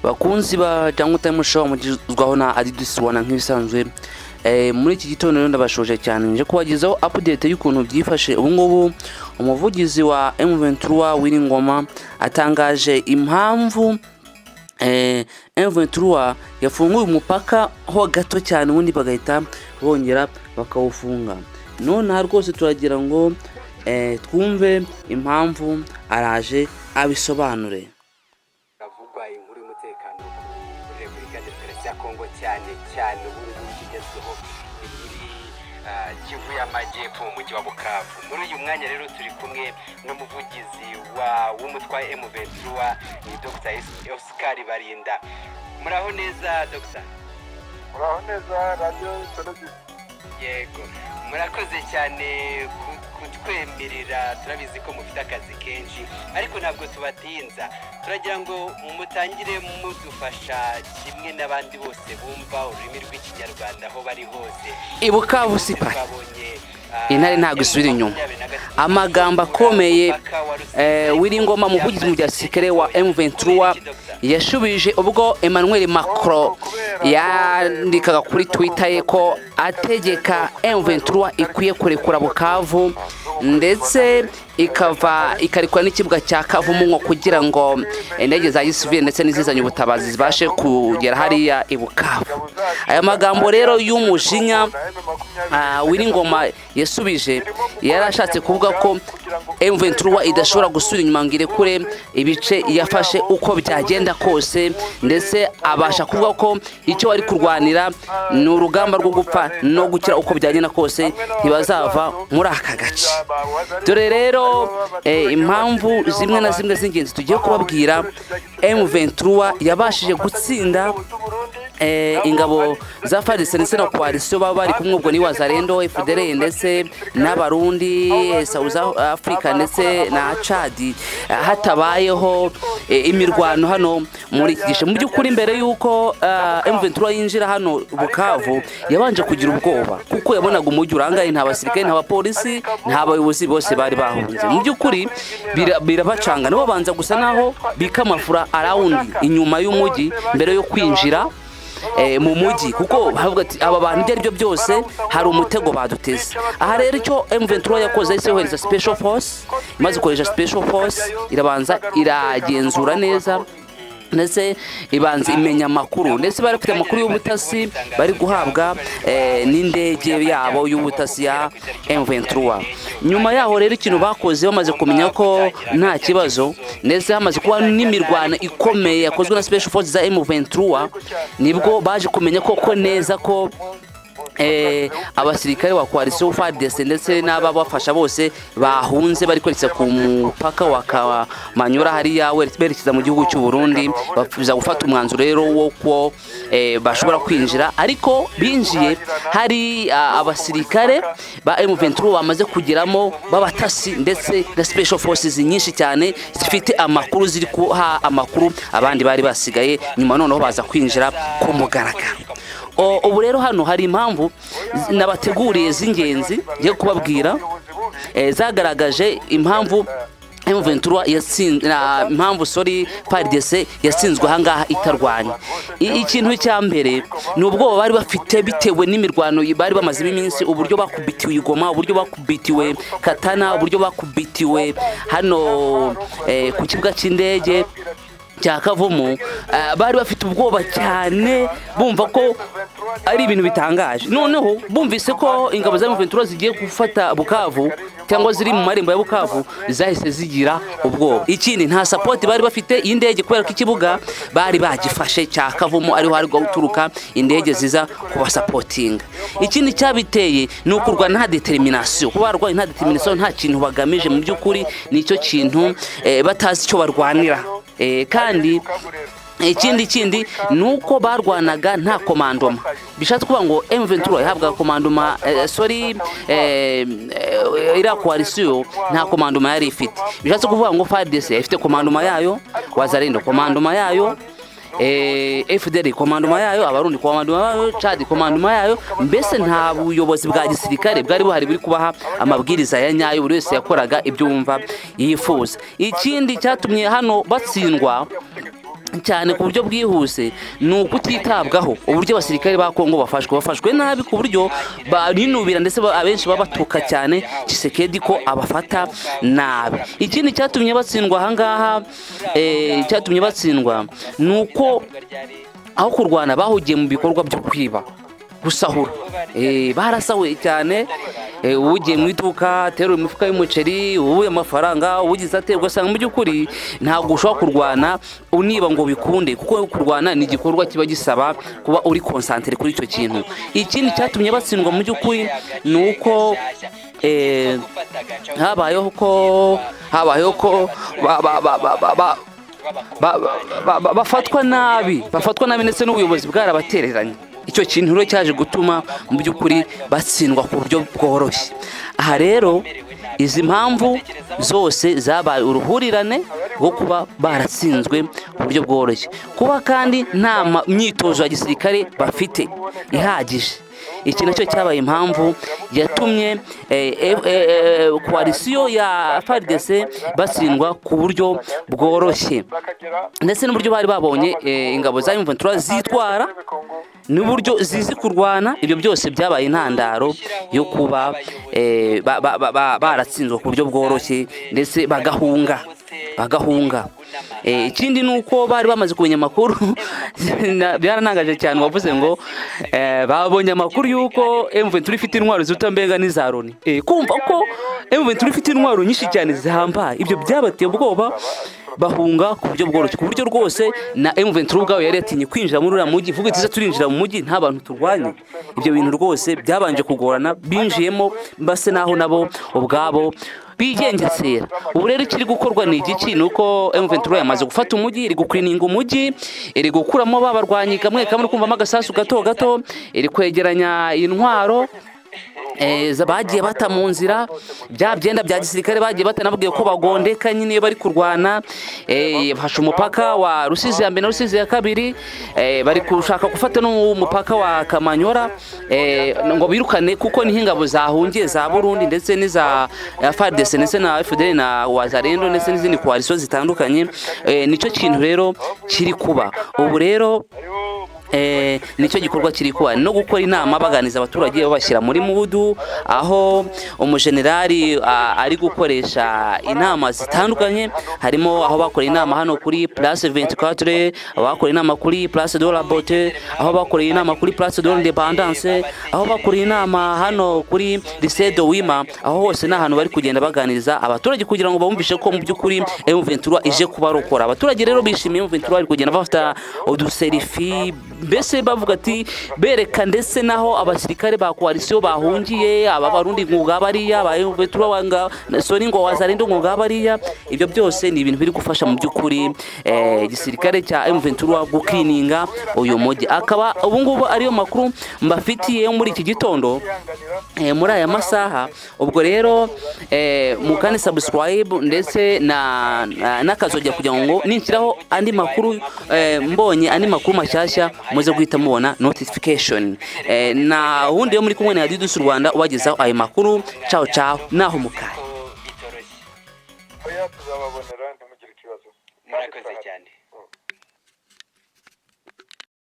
Bakunzi ba Jungle Time Show mugizwaho na Adidus Wana nk'ibisanzwe, muri iki gitondo rero ndabashoje cyane, nje kubagezaho update y'ukuntu byifashe ubu ngubu. Umuvugizi wa M23 Willy Ngoma atangaje impamvu M23 yafunguye umupaka ho gato cyane, ubundi bagahita bongera bakawufunga. Nonaha rwose turagira ngo twumve impamvu, araje abisobanure. Havugwa inkuru y'umutekano muri Repubulika ya Demokarasi ya Kongo, cyane cyane ubu ngubu kigezweho ni muri Kivu y'Amajyepfo, mu mujyi wa Bukavu. Muri uyu mwanya rero turi kumwe n'umuvugizi wa w'umutwe wa M23, ni Dr Oscar Barinda. Muraho neza, Dr? Muraho neza, radiyo televiziyo. Yego, murakoze cyane kutwemerera. Turabizi ko mufite akazi kenshi, ariko ntabwo tubatinza. Turagira ngo mutangire mudufasha kimwe n'abandi bose bumva ururimi rw'Ikinyarwanda aho bari hose. I Bukavu si pa Twabonye intare ntabwo isubira inyuma. M23 Amagambo akomeye umupaka wa Rusizi Willy Ngoma, umuvugizi mu bya gisirikare wa M23, yashubije ubwo Emmanuel Macron yandikaga kuri Twitter ye ko ategeka M23 ikwiye kurekura Bukavu, ndetse ikava ikarekura n'ikibuga cya Kavumu, ngo kugira ngo indege za gisivile ndetse n'izizanye ubutabazi zibashe kugera hariya i Bukavu. Aya magambo rero y'umujinya Willy Ngoma yasubije, yari ashatse kuvuga ko M23 idashobora gusubira inyuma ngo irekure ibice yafashe uko byagenda kose, ndetse abasha kuvuga ko icyo bari kurwanira ni urugamba rwo gupfa no gukira, uko byagenda kose ntibazava muri aka gace. Dore rero impamvu zimwe na zimwe z'ingenzi tugiye kubabwira. M23 yabashije gutsinda ingabo za FARDC ndetse na coalition baba bari kumwe, ubwo ni Wazalendo, FDLR ndetse n'Abarundi, South Africa ndetse na Chad, hatabayeho imirwano hano muri iki gice. Mu by'ukuri, mbere y'uko M23 yinjira hano Bukavu, yabanje kugira ubwoba kuko yabonaga umujyi urangaye, nta basirikare, nta bapolisi, nta bayobozi, bose bari bahunze. Mu by'ukuri birabacanga, nabo babanza gusa naho bika amafura arawundi inyuma y'umujyi mbere yo kwinjira mu mujyi, kuko bavuga ati aba bantu ibyo ari byo byose hari umutego baduteze. Aha rero icyo M23 yakoze, yahise yohereza special force. Imaze kohereza special force, irabanza iragenzura neza, ndetse ibanza imenya amakuru, ndetse bari bafite amakuru y'ubutasi bari guhabwa n'indege yabo y'ubutasi ya M23. Nyuma yaho rero ikintu bakoze, bamaze kumenya ko nta kibazo, ndetse hamaze kuba n'imirwano ikomeye yakozwe na special forces za M23, nibwo baje kumenya koko neza ko abasirikare wa coalition FARDC ndetse n'ababafasha bose bahunze, bari kwerekeza ku mupaka wa Kamanyura hariya berekeza mu gihugu cy'u Burundi. Bafuza gufata umwanzuro rero wo ko bashobora kwinjira, ariko binjiye hari abasirikare ba M23 bamaze kugeramo b'abatasi, ndetse na special forces nyinshi cyane zifite amakuru, ziri kuha amakuru abandi bari basigaye nyuma, noneho baza kwinjira ku mugaragaro. Ubu rero hano hari impamvu nabateguriye z'ingenzi ngiye kubabwira, zagaragaje impamvu M23 yatsinze, impamvu, sorry, FARDC yatsinzwe ahangaha itarwanya. Ikintu cya mbere ni ubwoba bari bafite bitewe n'imirwano bari bamazemo iminsi, uburyo bakubitiwe i Goma, uburyo bakubitiwe Katana, uburyo bakubitiwe hano ku kibuga cy'indege cya Kavumu. Bari bafite ubwoba cyane, bumva ko ari ibintu bitangaje. Noneho bumvise ko ingabo za M23 zigiye gufata Bukavu cyangwa ziri mu marembo ya Bukavu, zahise zigira ubwoba. Ikindi, nta support bari bafite y'indege, kubera ko ikibuga bari bagifashe cya Kavumu ariho hari guturuka indege ziza kubasapotinga. Ikindi cyabiteye ni ukurwana nta determination, kuba barwaye nta determination, nta kintu bagamije. Mu by'ukuri nicyo kintu, batazi icyo barwanira. Kandi ikindi kindi ni uko barwanaga nta commandement. Bishatse kuvuga ngo M23 yahabwaga commandement, sorry, iriya coalition nta commandement yari ifite. Bishatse kuvuga ngo FARDC ifite commandement yayo, Wazalendo commandement yayo, FDLR commandement yayo, Abarundi commandement yayo, Chad commandement yayo. Mbese nta buyobozi bwa gisirikare bwari buhari buri kubaha amabwiriza ya nyayo, buri wese yakoraga ibyo wumva yifuza. Ikindi cyatumye hano batsindwa cyane ku buryo bwihuse ni ukutitabwaho. Uburyo abasirikare ba Kongo bafashwe nabi ku buryo barinubira, ndetse abenshi baba batuka cyane Tshisekedi ko abafata nabi. Ikindi cyatumye batsindwa ahangaha, cyatumye batsindwa ni uko aho kurwana bahugiye mu bikorwa byo kwiba, gusahura. Barasahuye cyane. Ugiye mu iduka aterura imifuka y'umuceri, ubuye amafaranga, ugize ate, ugasanga mu by'ukuri ntabwo ushobora kurwana uniba ngo bikunde, kuko kurwana ni igikorwa kiba gisaba kuba uri concentré kuri icyo kintu. Ikindi cyatumye batsindwa mu by'ukuri ni uko habayeho ko ba- ba- ba- ba- ba- ba- ba- ba- ba- bafatwa nabi, bafatwa nabi, ndetse n'ubuyobozi bwarabatereranye. Icyo kintu rero cyaje gutuma mu by'ukuri batsindwa ku buryo bworoshye. Aha rero izi mpamvu zose zabaye uruhurirane rwo kuba baratsinzwe ku buryo bworoshye. Kuba kandi nta myitozo ya gisirikare bafite ihagije, iki nacyo cyabaye impamvu yatumye coalition ya FARDC batsindwa ku buryo bworoshye, bakagera ndetse n'uburyo bari babonye ingabo za M23 zitwara n'uburyo zizi kurwana. Ibyo byose byabaye intandaro yo kuba baratsinzwe ku buryo bworoshye, ndetse bagahunga. Ikindi ni uko bari bamaze kumenya amakuru. Byaranangaje cyane, wavuze ngo babonye amakuru y'uko M23 ifite intwaro ziruta mbenga n'iza Loni. Kumva ko M23 ifite intwaro nyinshi cyane zihambaye, ibyo byabateye ubwoba, bahunga ku buryo bworoshye, ku buryo rwose na M23 ubwayo yari yatinye kwinjira muri uriya mujyi, ivuga iti: "Se turinjira mu mujyi nta bantu turwanye?" Ibyo bintu rwose byabanje kugorana, binjiyemo base naho nabo ubwabo bigengesera. Ubu rero ikiri gukorwa ni igiki? Ni uko M23 yamaze gufata umujyi, iri gukwininga umujyi, iri gukuramo ba barwanyi kamwe kamwe, kumvamo agasasu gato gato, iri kwegeranya intwaro bagiye bata mu nzira, bya byenda bya gisirikare bagiye batanabwiye ko bagondeka nyine iyo bari kurwana. Bafashe umupaka wa Rusizi ya mbere na Rusizi ya kabiri, bari gushaka gufata n'umupaka wa Kamanyora, ngo birukane, kuko niho ingabo zahungiye za Burundi ndetse n'iza FARDC ndetse na FDL na Wazalendo ndetse n'izindi coalition zitandukanye. Nicyo kintu rero kiri kuba ubu rero. Nicyo gikorwa kiri kuba, no gukora inama baganiza abaturage, babashyira muri mood, aho umujenerali ari gukoresha inama zitandukanye, harimo aho bakoreye inama hano kuri Place 24, aho bakoreye inama kuri Place de la Beauté, aho bakoreye inama kuri Place de l'Indépendance, aho bakoreye inama hano kuri Lycée de Wima. Aho hose ni ahantu bari kugenda baganiriza abaturage kugira ngo bumvishe ko mu by'ukuri M23 ije kubarokora. Abaturage rero bishimiye M23, bari kugenda bafata uduselfie, mbese bavuga ati bereka ndetse naho abasirikare ba coalition bahungiye, aba Barundi ngo bariya ba M23 wanga soni ngo Wazalendo ngo bariya. Ibyo byose ni ibintu biri gufasha mu by'ukuri igisirikare cya M23 gukininga uyu mujyi. Akaba ubu ngubu ariyo makuru mbafitiye muri iki gitondo, muri aya masaha. Ubwo rero mukande subscribe ndetse na n'akazogera kugira ngo ninshyiraho andi makuru, mbonye andi makuru mashyashya, muze guhita mubona notification. Na wundi yo muri kumwe na Didus Rwanda ubagezaho ayo makuru. Ciao ciao, naho mukanya.